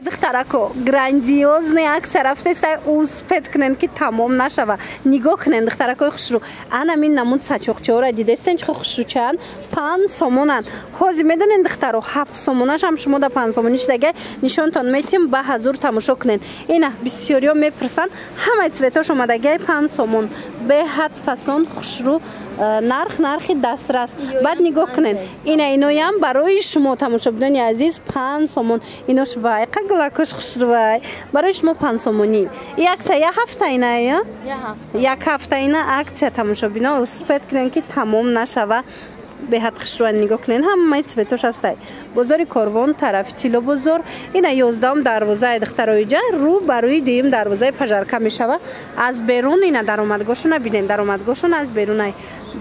Духтарако, грандиозный акция рафтестай, успеть кунен, ки тамом нашава. Нигоҳ кунен, духтаракои хушрӯ, анамин намуд сачоқчаҳоро дидестен, чӣ хушрӯчаанд, 5 сомонанд. Ҳозир медонен, духтаро, 7 сомонашам шумо да 5 сомонӣ шудага, нишонтон метим, ба ҳазур тамошо кунен. Ина бисёриё мепурсанд, ҳамаи цветош омадагай, 5 сомон, беҳад фасон, хушрӯ, нарх нархи дастрас. Баъд нигоҳ кунед, ина иноям барои шумо, тамошобинони азиз, 5 сомон. Инош вай қаглакош хушрӯвай, барои шумо 5 сомонӣ. И акция як ҳафта ина, як ҳафта ина акция. Тамошобино, успеть кунед, ки тамом нашава. Беҳад хушрӯан, нигоҳ кунед, ҳамаи цветош ҳастай. Бозори Корвон, тарафи Тиллобозор, ина 11-ум дарвозаи, духтароиҷа, рӯ ба рӯи дуюм дарвозаи пожарка мешава. Аз берун ина даромадгоҳшона бинед, даромадгоҳшон аз берунай,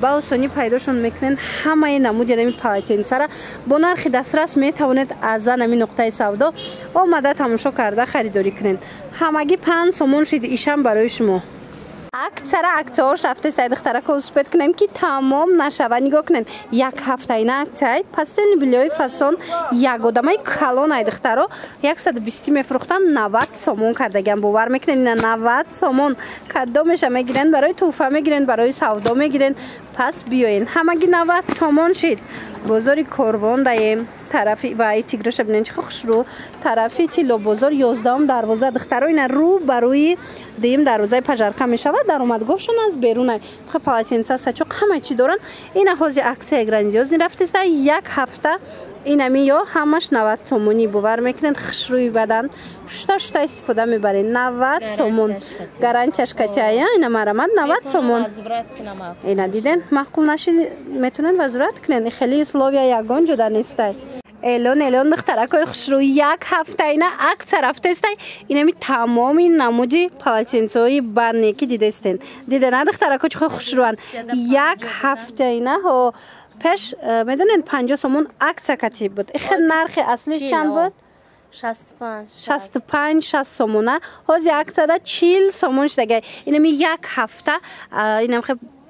ба осонӣ пайдошон мекунед. Ҳамаи намуди нами полотенцара бо нархи дастрас метавонед аз анами нуқтаи савдо омада, тамошо карда, харидорӣ кунед. Ҳамагӣ 5 сомон шид ишам барои шумо. Акцияра акцияҳош рафтест, духтарако, успеть кунем, ки тамом нашава. Нигоҳ кунед, як ҳафтаина акция, постельный бельёи фасон, як одамаи калон ай, духтаро, 120 мефурӯхтан, 90 сомон кардагиам. Бовар мекунед, ина 90 сомон. Кадомеша мегирен? Барои тӯҳфа мегирен, барои савдо мегирен, пас биёен, ҳамагӣ 90 сомон шид. Бозори Корвон даем, тарафи вай тигроша бинен, чӣ хушрӯ, тарафи Тиллобозор, 11-ум дарвоза, духтаро, ина рӯ ба рӯи дуюм дарвозаи пожарка мешавад, даромадгоҳшон аз берунай. Полотенца, сачоқ, ҳама чӣ доранд. Ина ҳози акция грандиозный рафтеста, як ҳафта. Инами ё ҳамаш 90 сомонӣ. Бовар мекунед, хушрӯи бадан, шута шута истифода мебаред. 90 сомон, гарантияш катяя. Ина марамад, 90 сомон. Ина диден, маъқул нашид, метавонед возврат кунед. Хеле условия ягон ҷода нестай. Элон, элон, духтаракои хушрӯ, як ҳафтаина акция рафтестай. Инами тамоми намуди полотенцои банне ки дидестен, дида на, духтарако, чӣ хушрӯанд. Як ҳафтаина ҳо пеш медонед, 50 сомон акция катиб буд. Ихе нархи аслиш чанд буд? 65, 60 сомона. Ҳозир акцияда 40 сомон шудагай. Инами як ҳафта инам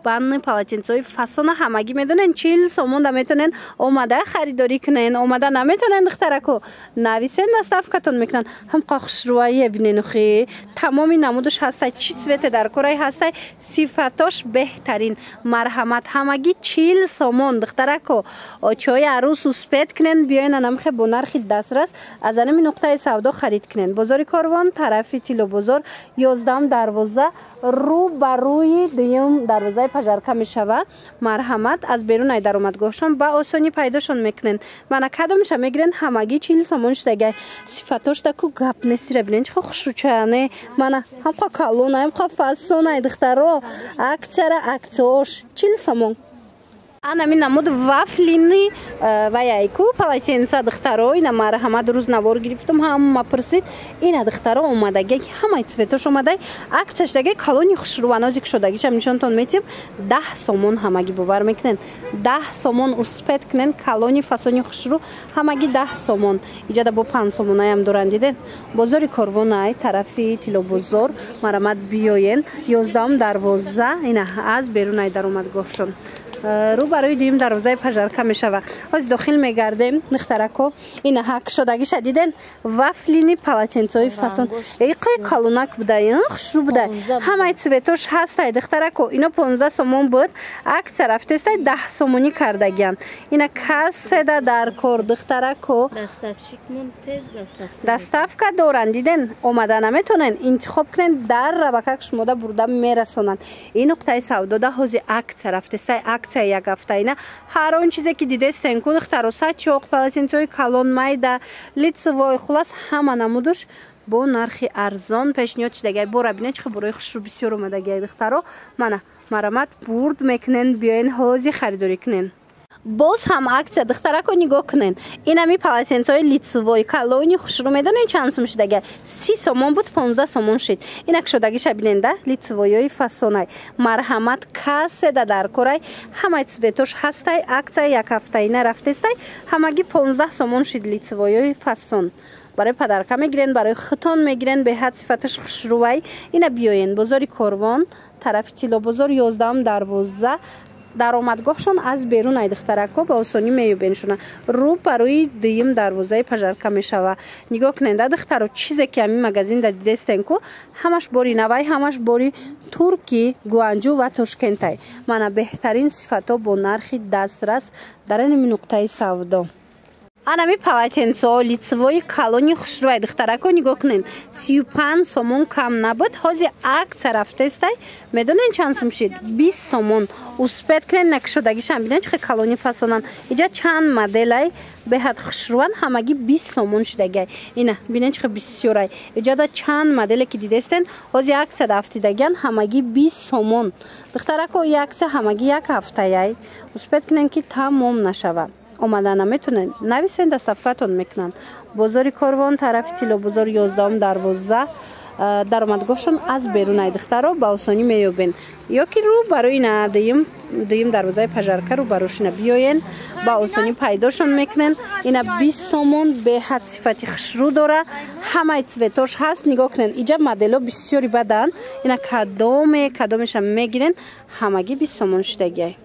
банни полотенцои фасона ҳамагӣ, медонен, 40 сомон да метонен омада харидорӣ кунен. Омада наметонен, духтарако, нависен, доставкатон мекунан. Ҳамқа хушрӯае биненухи, тамоми намудаш ҳастай, чӣ цвете дар корай ҳастай, сифатош беҳтарин. Марҳамат, ҳамагӣ 40 сомон. Духтарако, очои арӯс, успеть кунен, биёен, анамхе бо нархи дастрас аз анами нуқтаи савдо харид кунен. Бозори Корвон, тарафи Тиллобозор, 11-ум дарвоза, рӯ ба рӯи дуюм дарвозаи пожарка мешава. Марҳамат, аз берунай даромадгоҳшон ба осонӣ пайдошон мекунен. Мана, кадомеша мегирен? Ҳамагӣ 40 сомон шудагай. Сифатош да ку гап нестира, бинен, чӣ хушрӯчаане. Мана ҳамқа калона, ҳамқа фасонай, духтаро, акцияра акцияош 40 сомон. Анами намуд вафлини ваяйку полотенца, духтаро, ина марҳамат. Рӯз навор гирифтум, ҳама пурсид. Ина, духтаро, омадаги, ҳамаи цветош омадай, акция шудаги, калони хушрӯванозик шудагишам нишонтон метим, 10 сомон ҳамагӣ. Бовар мекунен, 10 сомон. Успеть кунен, калони фасони хушрӯ, ҳамагӣ 10 сомон. Иҷада бо 5 сомонаям доранд, диден. Бозори Корвонай, тарафи Тиллобозор, марамат, биёен, 11-ум дарвоза, ина аз берунай даромадгоҳшон, рӯ барои дуюм дарвозаи пожарка мешава. Ҳозир дохил мегардем, духтарако. Ина ҳак шудагиша диден, вафлини полотенцои фасон, иқои калонак буда, хушрӯ буда, ҳамаи цветош ҳастай. Духтарако, ино 15 сомон буд, акция рафтестай, 10 сомонӣ кардагиям. Ина каседа дар кор, духтарако, доставка доранд, диден. Омада наметонен, интихоб кунен, дар рабакак шумода бурда мерасонанд. Ин нуқтаи савдода ҳозир акция рафтестай, акция як ҳафтаина. Ҳар он чизе ки дидестен ку, духтаро, сачоқ, полотенцои калон, майда, лицевой, хулас, ҳама намудуш бо нархи арзон пешниҳод шудагай. Бора бинед, чӣ борои хушрӯ бисёр омадагай, духтаро. Мана, марамат, бурд мекунен, биёен, ҳозир харидорӣ кунен. Боз ҳам акция, духтарако, нигоҳ кунен. Инами полотенцои лицевой калони хушрӯ, медонед, чанд сум шудага? 30 сомон буд, 15 сомон шид. Инак шудагиша биненда, лицевойҳои фасонай. Марҳамат, каседа дар корай, ҳамаи цветош ҳастай. Акция як ҳафтаина рафтестай, ҳамагӣ 15 сомон шид. Лицевойҳои фасон барои подарка мегирен, барои хитон мегирен, беҳад сифаташ хушрӯвай. Ина биёен, бозори Корвон, тарафи Тиллобозор, 11-ум дарвоза. Даромадгоҳшон аз берун ай, духтарако, ба осонӣ меёбеншона. Рӯ ба рӯи дуюм дарвозаи пожарка мешава. Нигоҳ кунед, да, духтаро, чизе ки ҳамин магазин да дидестен ку, ҳамаш бори навай, ҳамаш бори турки, Гуанҷу ва Тошкентай. Мана, беҳтарин сифатҳо бо нархи дастрас дар инами нуқтаи савдо. Анами полотенцо лицевои калони хушрӯай, духтарако, нигоҳ кунед, 35 сомон кам набуд. Ҳозир акция рафтестай, медонед чанд сум шид? 20 сомон. Успеть кунед, накушодагишам бинед, чӣ калони фасонан. Иҷа чанд моделай, беҳад хушрӯан, ҳамагӣ 20 сомон шидагиай. Ина бинед, чӣ бисёрай. Иҷада чанд моделе ки дидестен, ҳозир акция рафтидагиан, ҳамагӣ 20 сомон. Духтарако, акция ҳамагӣ як ҳафтаяй. Успеть кунед, ки тамом нашавад. Омада наметонед, нависен, доставкатон мекунанд. Бозори Корвон, тарафи Тиллобозор, 11-ум дарвоза, даромадгоҳшон аз берунай, духтаро, ба осонӣ меёбен. Ё ки рӯ барои на дуюм дарвозаи пожарка рӯ барошина биёен, ба осонӣ пайдошон мекунен. Ина 20 сомон, беҳад сифати хушрӯ дора, ҳамаи цветош ҳаст. Нигоҳ кунен, иҷа модело бисёри бадан. Ина кадоме кадомеша мегирен, ҳамагӣ 20 сомон шидагиай.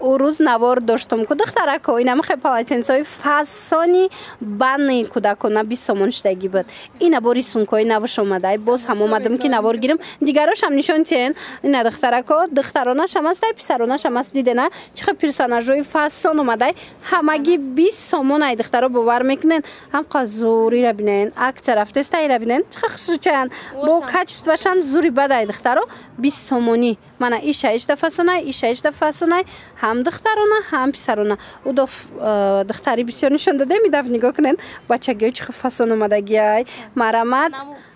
Ӯ рӯз навор доштум ку, духтарако, инамихе полотенцои фасони бани кӯдакона 20 сомон шидагӣ буд. Ина бо рисункҳои навш омадай. Боз ҳам омадам, ки навор гирим, дигарошам нишон тиҳен. Ина, духтарако, духтаронашам астай, писаронашам аст. Дидена, чӣ хел персонажҳои фасон омадай, ҳамагӣ 20 сомон ай, духтаро, бовар мекунен? Ҳамқа зурира бинен, акция рафтестайра бинен, чӣ хел хушрӯчаян, бо качествашам зури бадай, духтаро, 20 сомонӣ. Мана, иша ишда фасонай, иша ишда фасонай, ҳам духтарона, ҳам писарона. Удоф духтари бисёр нишон додем, идаф нигоҳ кунен, бачагиҳо чӣ хел фасон омадагиай. Марамат,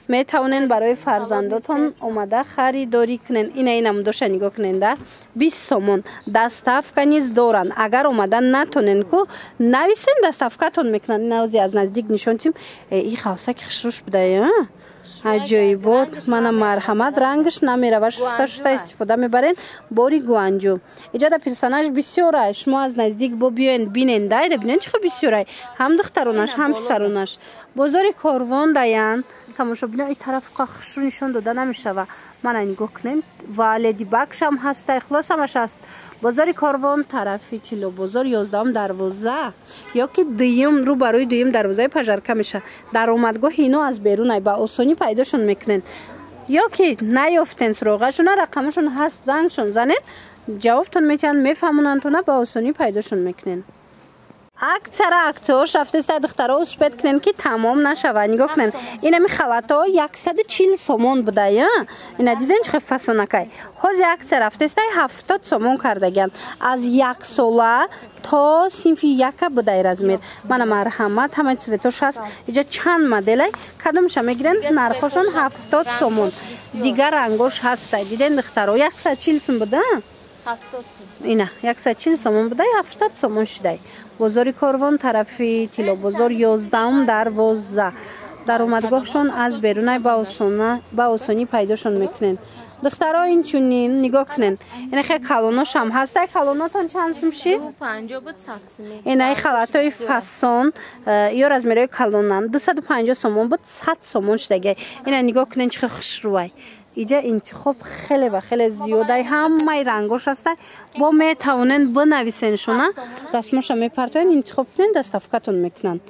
метавонен барои фарзандотон омада харидорӣ кунен. Ина инамудоша нигоҳ кунен, да, 20 сомон. Доставка низ доранд. Агар омада натонен ку, нависен, доставкатон мекунанд. Инаози аз наздик нишон тим. И хавсаки хушрӯш будая, аҷоибот. Мана, марҳамат, рангаш намерава, шуста шуста истифода мебарен. Бори Гуанҷу. Иҷода персонаж бисёрай, шумо аз наздик бо биёен, бинен, дайра бинен, чӣ хел бисёрай, ҳам духтаронаш, ҳам писаронаш. Бозори Корвон даян, тамошобино, и тараф хушрӯ нишон дода намешава. Мана, нигоҳ кунем, ва Леди Багшам ҳастай, хулос, ҳамаш ҳаст. Бозори Корвон, тарафи Тиллобозор, 11-ум дарвоза ё ки дуюм, рӯ барои дуюм дарвозаи пожарка меша. Даромадгоҳи ино аз берунай, ба осонӣ пайдошон мекунен. Ё ки наёфтен суроғашона, рақамашон ҳаст, зангшон занед, ҷавобтон метиҳанд, мефаҳмонандтона, ба осонӣ пайдошон мекунен. Акцияра акцияош рафтеста, духтаро, успеть кунен, ки тамом нашава. Нигоҳ кунен, инами халатҳо 140 сомон будая. Ина диден, чӣ хел фасонакай. Ҳозир акция рафтестай, 70 сомон кардагианд. Аз 1 сола то синфи яка будай размер. Мана, марҳамат, ҳамаи цветош ҳаст. Иҷа чанд моделай, кадомша мегирен, нархошон 70 сомон. Дигар рангош ҳастай. Диден, духтаро, 140 сум буда, ина 140 сомон будай, 70 сомон шудай. Бозори Корвон, тарафи Тиллобозор, 11-ум дарвоза, даромадгоҳшон аз берунай, ба осонӣ пайдошон мекунен. Духтаро, инчунин нигоҳ кунен, ина хе калоношам ҳастай. Калонотон чанд сум шид? Инаи халатҳои фасон ё размерҳои калонан 250 сомон буд, 100 сомон шудагай. Ина нигоҳ кунен, чӣ хел хушрӯвай. Иҷа интихоб хеле ва хеле зиёдай, ҳамаи рангош ҳастай. Бо метавонен бинависеншона, расмоша мепартоен, интихоб кунен, доставкатон мекунанд.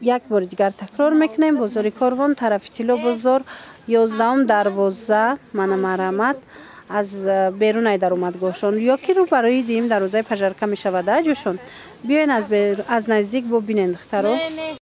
Як бори дигар такрор мекунем: бозори Корвон, тарафи Тиллобозор, 11-ум дарвоза. Мана, марҳамат, аз берунай даромадгоҳшон ё ки рӯ барои дуюм дарвозаи пожарка мешавад ҷошон. Биёен, аз наздик бо бинен, духтаро.